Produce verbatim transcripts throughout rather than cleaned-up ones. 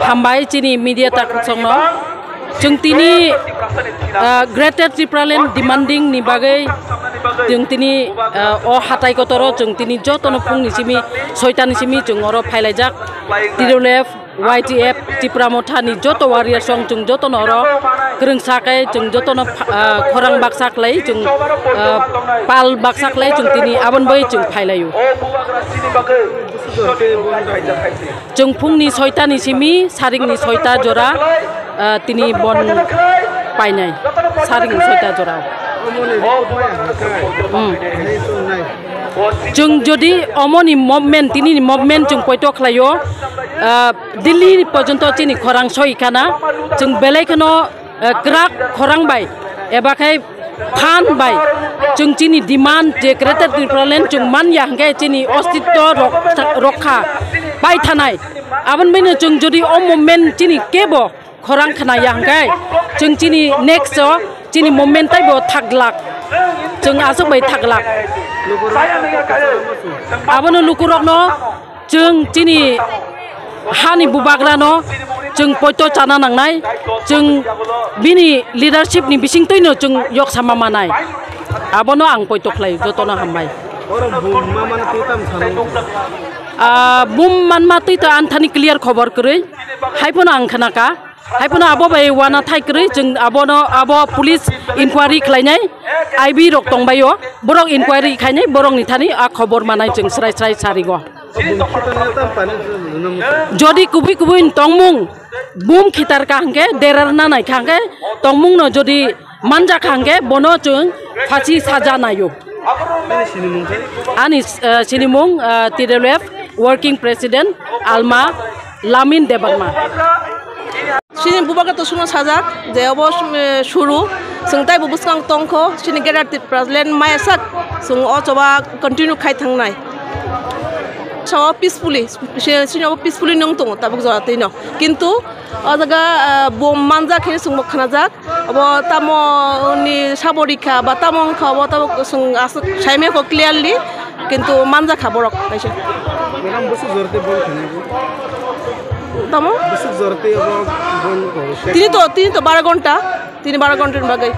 Hambai chini media takhuk songno. Chwng tini, ah, Greater Tipraland demanding ni bagwi chwng tini, ah, o hatai kotoro chwng tini jotono phungni simi soitani simi chwng oro phailaijak. T W F, Y T F, Tipra Motha ni joto warrior song chwng jotono oro kwrwngsa khe chwng jotono pha-, ah, khorang baksa khlai chwng, ah, pal baksa khlai chwng tini aboni bagwi chwng phailaio. Chwng phungni soitani simi saringni soita jora, ah, tini bon painai, saringni soita jora. Hmm. Chwng jodi omoni movement, tinini movement chwng poito khlaio, ah, Delhi porjonto chini khorang soi khana, chwng belai kheno, ah, kwrak khorang bai, eba khai phan bai chwng chini demand je Greater Tipraland chwng manya hwnkhe chini ostitto rok-, rokha pai thanai. Aboni baino chwng jodi o movement chini kebo khorang khna ya hwnkhe chwng chini next o chini movement taibo thaglak, chwng aswk bai thaglak. Abono lukurokno chwng chini hani bubagrano chwng poito chana nangnai, chwng bini leadership ni bisingtwino chwng yoksama manai. Abono ang poito khlai, jotono hambai. Oro bum ma mano twi tam sano. Ah, bum manma twi to anthani clear khobor kwrwi. Haiphano ang khnaka. Haiphano abo bai wana thai kwrwi, chwng abono, abo police inquiry khlainai, I B rok tongbaio, borok inquiry khainai, borokni thani a khobor manai chwng srai srai sarigo. Jodi kubui kubui tongmung, bum khitar ka hwnkhe, derar nanai ka hwnkhe, tongmungno jodi manjak ka hwnkhe, bono chwng phasi saja naio. Ani, eh, sinimung, eh, T W F Working President Alma Lamin Debbarma. Chini bubagra to suno sajak je obo, eh, suru, chwng taibo bwskang tongkho, chini Greater Tipraland maya sak, chwng o choba continue khai thangnai. So peacefully, si-, chini obo peacefully nung tongo tabuk jora twi no. Kintu o jaga, ah, bom manjak hinwi chwngbo khnajak. Obo tamo ni sabo rikha ba tamo wngkha, obo tamo chwng aswk saimaya kho clearly, kintu manjakha borok kaisa. Madam, bwswk jora tei bom khainai bo? Tamo? Bwswk jora tei obo bom khainai? Tini to, tini to baro ghonta, tini baro ghonta ni bagwi.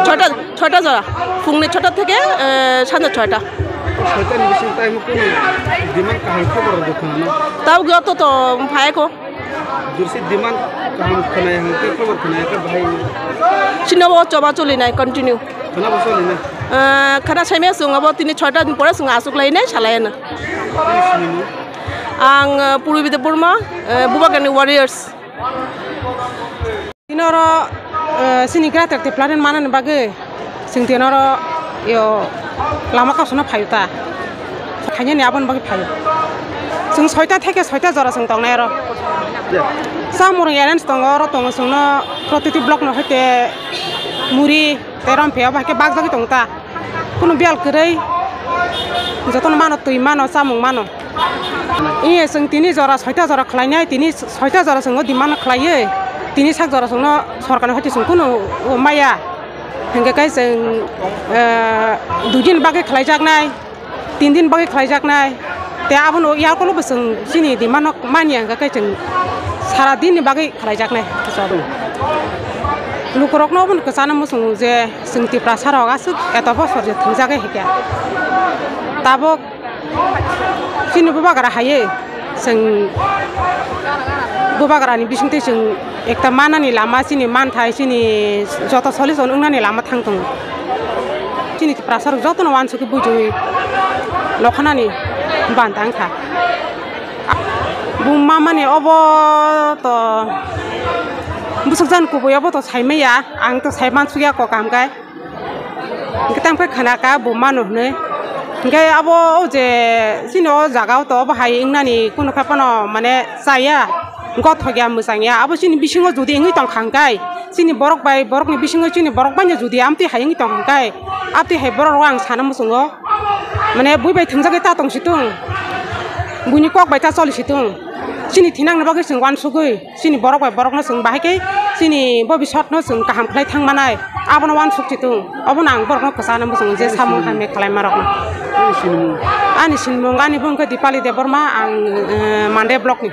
Chota, chota jora, phungni chota theke, eh, sanja chota. Soita ni bising time kunu demand kaham khobor rwkha na? Tamo joto to phai kho. Jursi demand kaham khwnaya hwnkhe khobor khwnaya khe bahai. Chini obo choba cholinai continue. Khwna bo cholinai? Ah, khwna saimaya chwng obo tini chota din pore chwng aswk lainai salaiyano. Ani sinimung? Ang, ah, Purbi Debbarma, eh, Bubagrani Warriors. Tini oro, eh, chini Greater Tipraland manani bagwi. Chwng tini oro, yo, lama kausano phaio ta. Khainani aboni bagwi phaio. Chwng soita theke soita jora chwng tongnai oro. Chamung arrange tongo, oro tongo chwngno protiti block no hoite muri tei rom pheo bai khe bakjagwi tongo ta. Kunu biyal kwrwi jotono mano, twi mano, chamung mano. Iye chwng tini jora soita jora khlainai, tini soita jora chwng o demand khlaiwi, tini sak jora chwngno sorkarni hoite chwng kunu maya. Hingke kai chwng, eh, dui din bagwi khlaijaknai, tin din bagwi khlaijaknai, tei abono yakolo bo chwng chini demand no manya hingke kai chwng sara din ni bagwi khlaijaknai. Lukurokno obono kwchana muchungo je chwng Tiprasa rok aswk eto bosor je thwngjagwi hikya. Tabuk chini bubagra hai chwng bubagrani bisingtwi chwng ekta manani lama, chini manthai, chini joto solution wngnani lama thang tongo. Chini Tiprasa rok jotono uansukgwi buijoui nokhanani banta wngkha. Bumma mani obo to bwswk jani kubui obo to saimanya, ang to sai mansukya kok kaham khe. Hingke tang phai khana ka bo mano hinui. Hingke abo o je chini o jaga o to obo hai wngnani kunu khe phano mane chaya. Gothok ya, mwchang ya, abo chini bisingo jodi wngwi tong kha hwnkhe, chini borok bai borokni bisingo chini borok bai no jodi amtwi hai wngwi tong kha hwnkhe, amtwi hai borok rok ang sana muchungo, mane bui bai thwngjagwi ta tong si tung, buini kok bai ta choli si tung, chini thinangni bagwi chwng uansugwi chini borok bai borokno chwng bahai khe chini bobiswtno chwng kaham khlai thang manai. Abono uansuk si tung, obono ang borokno kwchana muchungo je samung hamya khlaima rokno. Ani sinimung? Ani sinimung, ani bung khe Dipali Debbarma, ang, eh, Mande block ni.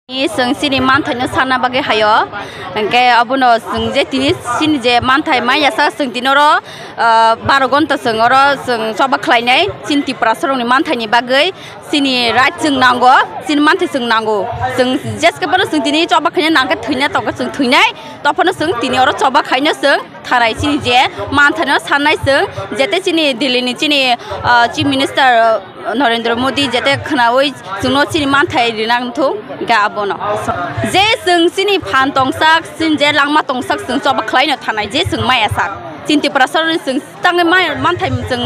Ni chwng chini manthaino sana bagwi hayo, hwnkhe abono chwng je tini chini je manthai maya sa chwng tini oro, ah, baro gonta chwng oro chwng choba khlainai chini Tiprasa rokni manthaini bagwi. Chini right chwng nango, chini manthai chwng nango. Chwng jeske bono chwng tini choba khaina nangkhe thwina tongkhe chwng thwinai, tophano chwng tini oro choba khaino chwng thanai chini je manthaino sannai chwng, jete chini Delhi ni chini, ah, Chief Minister, ah, Narendra Modi jete khwnaui chwngno chini manthai rina wngthung, hwnkhe abono. Je chwng chini phan tongsak, chini je langma tongsak chwng choba khlaino thanai je chwng maya sak. Chini Tiprasa rokni chwng tangwi mai-, manthai chwng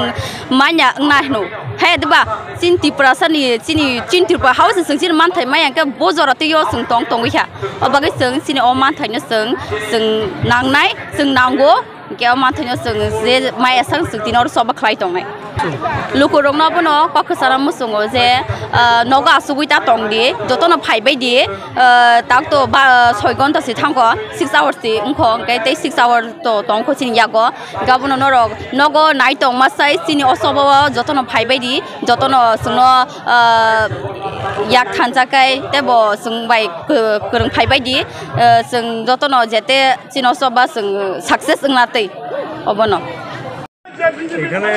manya wngna hino. He, diba? Chini Tiprasa ni, chini, chini Tripura hao se chwng chini manthai maya hwnkhe bo jora twi o chwng tong tongwi kha. O bagwi chwng chini o manthaino chwng, chwng nangnai, chwng nango. Hwnkhe o manthaino chwng je maya sang chwng tini oro choba khlai tongnai. Lukurokno bono kok kwchana muchungo je, ah, nogo achugwi ta tong di, jotono phaibai di, ah, tak to ba, soi gonta se thangkho, six hours se wngkho, hwnkhe tei six hour to tongkho chini yago. Gabono norok nogo nai tongma sai chini o choba o jotono phaibai di, jotono chwngno, ah, yak thansa kai tei bo chwng bai kw-, kwrwng phaibai di, ah, chwng jotono jete chini o choba chwng success wngna twi obono. এখানে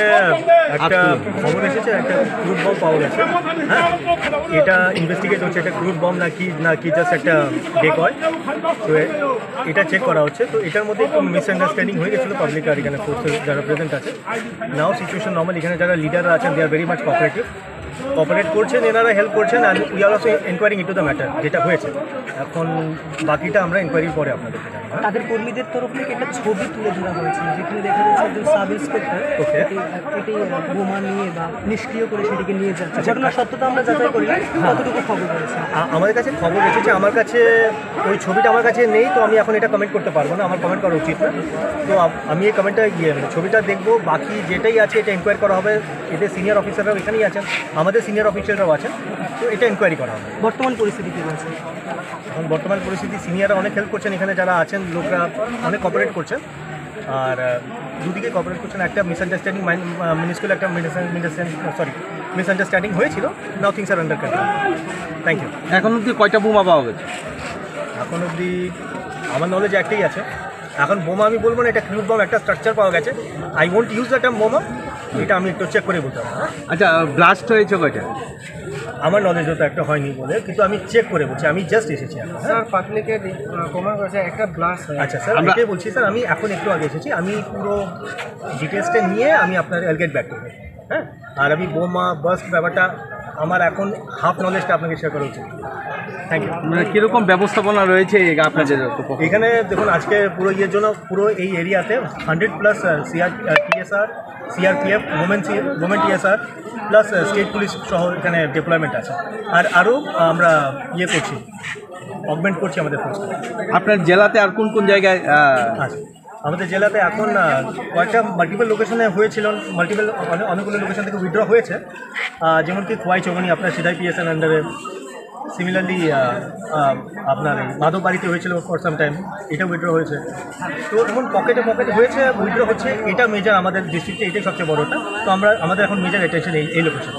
একটা খবর এসেছে, একটা crude bomb পাওয়া গেছে। হ্যাঁ, এটা ইনভেস্টিগেট হচ্ছে, এটা ক্রুড বম নাকি, নাকি জাস্ট একটা ডেকয়। তো এ-, এটা চেক করা হচ্ছে। তো এটার মধ্যে একটু মিসআন্ডারস্ট্যান্ডিং হয়ে গেছিলো পাবলিক আর এখানে ফোর্সেস যারা প্রেজেন্ট আছে। নাও সিচুয়েশন নর্মাল, এখানে যারা লিডাররা আছেন, they are very much cooperative, cooperate করছেন, এনারা হেল্প করছেন। And we are also inquiring into the matter, যেটা হয়েছে। এখন বাকিটা আমরা ইনকোয়ারির পরে আপনাদেরকে জানাবো। তাদের কর্মীদের তরফ থেকে একটা ছবি তুলে ধরা হয়েছে, যেখানে দেখা যাচ্ছে একজন সাব ইন্সপেক্টর ওকে। এটি, এটি বোমা নিয়ে বা নিষ্ক্রিয় করে সেটিকে নিয়ে যাচ্ছে। আচ্ছা, ঘটনার সত্যতা আমরা যাচাই করি, হ্যাঁ। কতটুকু খবর রয়েছে? আ-, আমাদের কাছে খবর এসেছে, আমার কাছে ওই ছবিটা আমার কাছে নেই, তো আমি এখন এটা কমেন্ট করতে পারবো না, আমার কমেন্ট করা উচিত না। তো আ-, আমি এই কমেন্টটা, ইয়ে, মানে, ছবিটা দেখবো, বাকি যেটাই আছে এটা ইনকোয়ার করা হবে। এদের সিনিয়র অফিসাররাও এখানেই আছেন, আমাদের সিনিয়র অফিসাররাও আছেন, তো এটা ইনকোয়ারি করা হবে। বর্তমান পরিস্থিতি কি রয়েছে? এখন বর্তমান পরিস্থিতি, সিনিয়ররা অনেক হেল্প করছেন, এখানে যারা আছেন লোকরা অনেক কোঅপারেট করছেন। আর, আহ, দুদিকে কোঅপারেট করছেন। একটা মিসআন্ডারস্ট্যান্ডিং, মাইন-, আহ, মিনিস্কুল একটা মিসআন্ডারস্ট্যান্ড, সরি, মিসআন্ডারস্ট্যান্ডিং হয়েছিল। Now things are under control. Thank you. এখন অবধি কয়টা বোমা পাওয়া গেছে? এখন অবধি আমার নলেজ একটাই আছে। এখন বোমা আমি বলবো না, এটা ক্রুড বম, একটা স্ট্রাকচার পাওয়া গেছে। I won't use the term বোমা, এটা আমি একটু চেক করে বলতে হবে। আচ্ছা, ব্লাস্ট হয়েছে কয়টা? আমার নলেজে তো একটা হয়নি বলে, কিন্তু আমি চেক করে বলছি, আমি জাস্ট এসেছি এখন, হ্যাঁ? স্যার, পাবলিকে দি-, আহ, কমেন্ট করেছে একটা ব্লাস্ট হয়েছে। আচ্ছা স্যার, আমরা এটাই বলছি স্যার, আমি এখন একটু আগে এসেছি, আমি পুরো ডিটেলসটা নিয়ে আমি আপনার I'll get back to you, হ্যাঁ? আর আমি বোমা বার্স্ট ব্যাপারটা আমার এখন হাফ নলেজটা আপনাকে শেয়ার করা উচিত। Thank you. মানে, কিরকম ব্যবস্থাপনা রয়েছে এই আপনাদের পক্ষ থেকে? এখানে দেখুন, আজকে পুরো ইয়ের জন্য পুরো এই এরিয়াতে hundred plus, ah, CR, ah, TSR, CRPF, women C-, women TSR, plus, ah, state police সহ এখানে ডিপ্লয়মেন্ট আছে। আর আরও আমরা ইয়ে করছি, অগমেন্ট করছি আমাদের ফোর্সকে। আপনার জেলাতে আর কোন কোন জায়গায়, আহ, আচ্ছা, আমাদের জেলাতে এখন, আহ, কয়েকটা মাল্টিপল লোকেশনে হয়েছিল, মাল্টিপল অনে-, অনেকগুলো লোকেশন থেকে উইথড্র হয়েছে। আহ, যেমন কি খোয়াই চৌমনি আপনার সিদাই পিএসএন আন্ডারে, সিমিলারলি, আহ, আহ, আপনার এই মাধব বাড়িতে হয়েছিল ফর সাম টাইম, এটা উইথড্র হয়েছে। তো এমন পকেটে পকেটে হয়েছে, উইথড্র হচ্ছে, এটা মেজার আমাদের ডিস্ট্রিক্টে, এটাই সবচেয়ে বড়টা। তো আমরা, আমাদের এখন মেজার অ্যাটেনশন এই, এই লোকেশন।